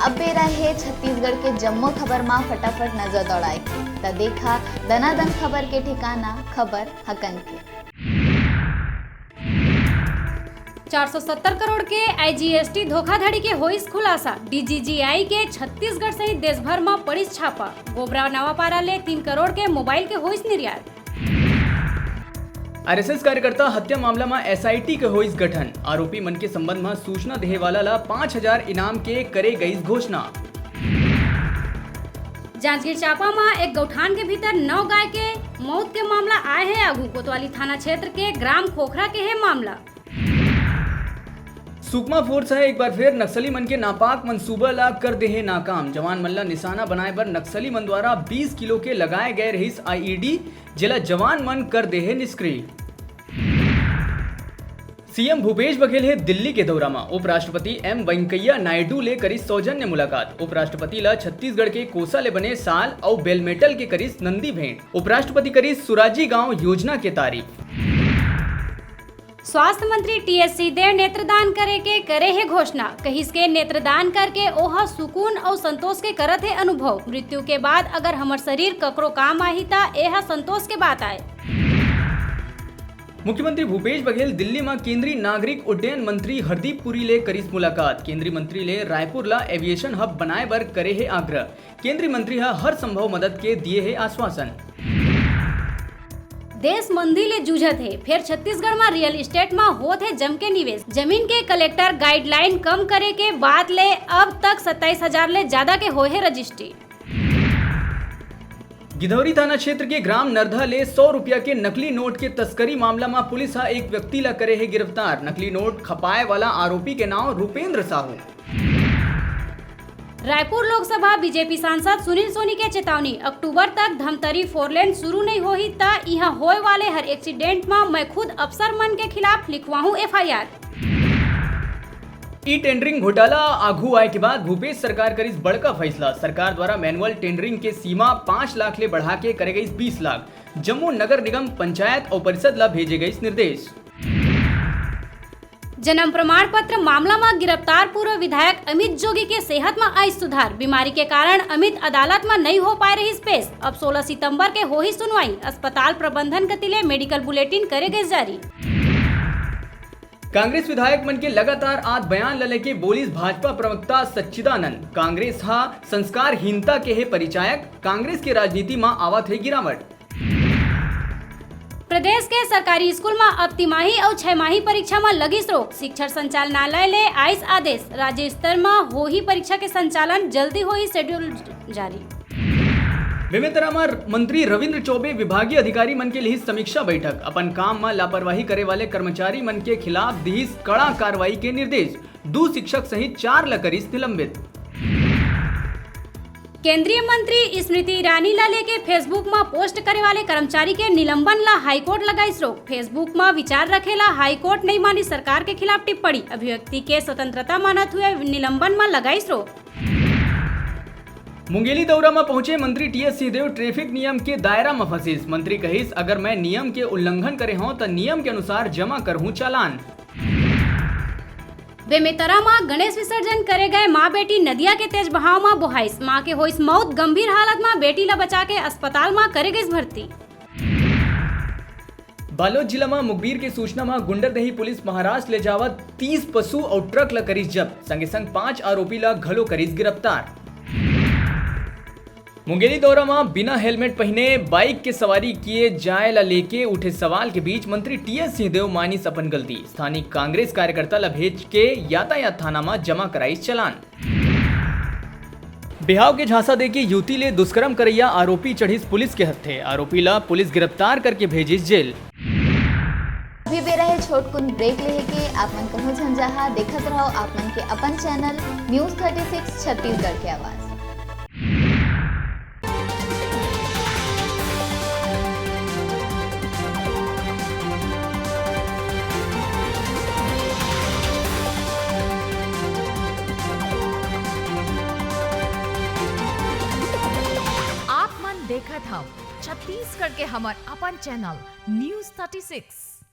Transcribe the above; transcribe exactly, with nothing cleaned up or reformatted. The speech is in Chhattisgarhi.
अब बेरा हे छत्तीसगढ़ के जम्मो खबर मा फटाफट नजर दौड़ाए के। त देखा दनादन खबर के ठिकाना, खबर हकन के। चार सौ सत्तर करोड़ के आईजीएसटी धोखाधड़ी के होइस खुलासा। डीजीजीआई के छत्तीसगढ़ सहित देश भर म पड़िस छापा। गोबरा नवापारा ले तीन करोड़ के मोबाइल के होइस निर्यात। आरएसएस कार्यकर्ता हत्या मामला म एसआईटी के होइस गठन। आरोपी मन के संबंध म सूचना देहे वाला ला पाँच हजार इनाम के करे गइस घोषणा। जांजगीर चांपा म एक गौठान के भीतर नौ गाय के मौत के मामला आए हे आगू। कोतवाली थाना क्षेत्र के ग्राम खोखरा के हे मामला। सुकमा फोर्स ह एक बार फिर नक्सली मन के नापाक मंसूबा ला कर देहे नाकाम। जवान मन ला निशाना बनाए बर नक्सली मन द्वारा बीस किलो के लगाए गए रहिस आईईडी, जेला जवान मन कर देहे निष्क्रिय। सीएम भूपेश बघेल हे दिल्ली के दौरा म। उपराष्ट्रपति एम वेंकैया नायडू ले करिस सौजन्य मुलाकात। उपराष्ट्रपति ल छत्तीसगढ़ के कोसा ले बने साल अउ बेल मेटल के करिस नंदी भेंट। उपराष्ट्रपति करिस सुराजी गांव योजना के तारीफ। स्वास्थ्य मंत्री टीएस सिंहदेव नेत्रदान करे के करे हे घोषणा। कहिस के नेत्रदान करके ओह सुकून अउ संतोष के करत हे अनुभव। मृत्यु के बाद अगर हमर शरीर ककरो काम आही, त एह संतोष के बात आय। मुख्यमंत्री भूपेश बघेल दिल्ली म केंद्रीय नागरिक उड्डयन मंत्री हरदीप पुरी ले करिस मुलाकात। केंद्रीय मंत्री ले रायपुर ला एविएशन हब बनाए बर करे हे आग्रह। केंद्रीय मंत्री ह हर संभव मदद के दिए हे आश्वासन। देश मंदी ले जूझत हे, फेर छत्तीसगढ़ म रियल एस्टेट म होत हे जम के निवेश। जमीन के कलेक्टर गाइडलाइन कम करे के बाद ले अब तक सत्ताईस हजार ले ज्यादा के होए हे रजिस्ट्री। गिधौरी थाना क्षेत्र के ग्राम नरधा ले सौ रुपया के नकली नोट के तस्करी मामला म पुलिस ह एक व्यक्ति ला करे हे गिरफ्तार। नकली नोट खपाए वाला आरोपी के नाव रूपेंद्र साहू। रायपुर लोकसभा बीजेपी सांसद सुनील सोनी के चेतावनी, अक्टूबर तक धमतरी फोर लेन शुरू नइ होही त इहां होए वाले हर एक्सीडेंट म मैं खुद अफसर मन के खिलाफ लिखवाहूं एफआईआर। ई टेंडरिंग घोटाला आघू आए के बाद भूपेश सरकार करिस बड़का फैसला। सरकार द्वारा मैनुअल टेंडरिंग के सीमा पाँच लाख ले बढ़ा के करे गइस बीस लाख। जम्मो नगर निगम, पंचायत अउ परिषद ला भेजे गइस निर्देश। जन्म प्रमाण पत्र मामला म गिरफ्तार पूर्व विधायक अमित जोगी के सेहत म आइस सुधार। बीमारी के कारण अमित अदालत म नइ हो पाए रहिस पेश। अब सोलह सितंबर के होही सुनवाई। अस्पताल प्रबंधन कति ले मेडिकल बुलेटिन करे गइस जारी। कांग्रेस विधायक मन के लगातार आत बयान ल लेके बोलिस भाजपा प्रवक्ता सच्चिदानंद। कांग्रेस ह संस्कारहीनता के हे परिचायक, कांग्रेस के राजनीति म आवत हे गिरावट। प्रदेश के सरकारी स्कूल म अब तिमाही अउ छमाही परीक्षा म लगिस रोक। शिक्षा संचालनालय ले आइस आदेश, राज्य स्तर म होही परीक्षा के संचालन, जल्दी होही शेड्यूल जारी। बेमेतरा म मंत्री रविंद्र चौबे विभागीय अधिकारी मन के लिहिस समीक्षा बैठक। अपन काम म लापरवाही करे वाले कर्मचारी मन के खिलाफ दिहिस कड़ा कार्रवाई के निर्देश। दू शिक्षक सहित चार ल करिस निलंबित। केंद्रीय मंत्री स्मृति ईरानी ला लेके Facebook म पोस्ट करे वाले कर्मचारी के निलंबन ला हाईकोर्ट लगाइस रोक। Facebook म विचार रखे ला हाईकोर्ट नइ मानिस सरकार के खिलाफ टिप्पणी। अभिव्यक्ति के स्वतंत्रता मानत हुए निलंबन म लगाइस रोक। मुंगेली दौरा म पहुंचे मंत्री टीएस सिंहदेव ट्रैफिक नियम के दायरा म फंसिस। मंत्री कहिस, अगर मैं नियम के उल्लंघन करे हंव, त नियम के अनुसार जमा करहूं चालान। बेमेतरा म गणेश विसर्जन करे गए मां बेटी नदिया के तेज बहाव म बोहाइस। मां के होइस मौत, गंभीर हालत म बेटी ल बचा के अस्पताल म करे गइस भर्ती। बालोद जिला म मुखबिर के सूचना म गुंडरदेही पुलिस महाराष्ट्र ले जावत तीस पशु अउ ट्रक ल करिस जब्त, संगे संग पांच आरोपी ल घलो करिस गिरफ्तार। मुंगेली दौरा म बिना हेलमेट पहिने बाइक के सवारी किए जाए ला लेके उठे सवाल के बीच मंत्री टीएस सिंहदेव मानिस अपन गलती। स्थानीय कांग्रेस कार्यकर्ता ला भेज के यातायात थाना म जमा कराइस चालान। बिहाव के झांसा देके युवती ले दुष्कर्म करइया आरोपी चढ़िस पुलिस के हत्थे। आरोपी ला पुलिस गिरफ्तार करके भेजिस जेल। अभी बेरा हे छोटकुन ब्रेक लेहे के। आप मन कहूं झन जाहा, देखत रहो आप मन के अपन channel news thirty six Chhattisgarh के आवाज़। आप मन देखत हव छत्तीसगढ़ के हमर अपन चैनल न्यूज़ थर्टी सिक्स।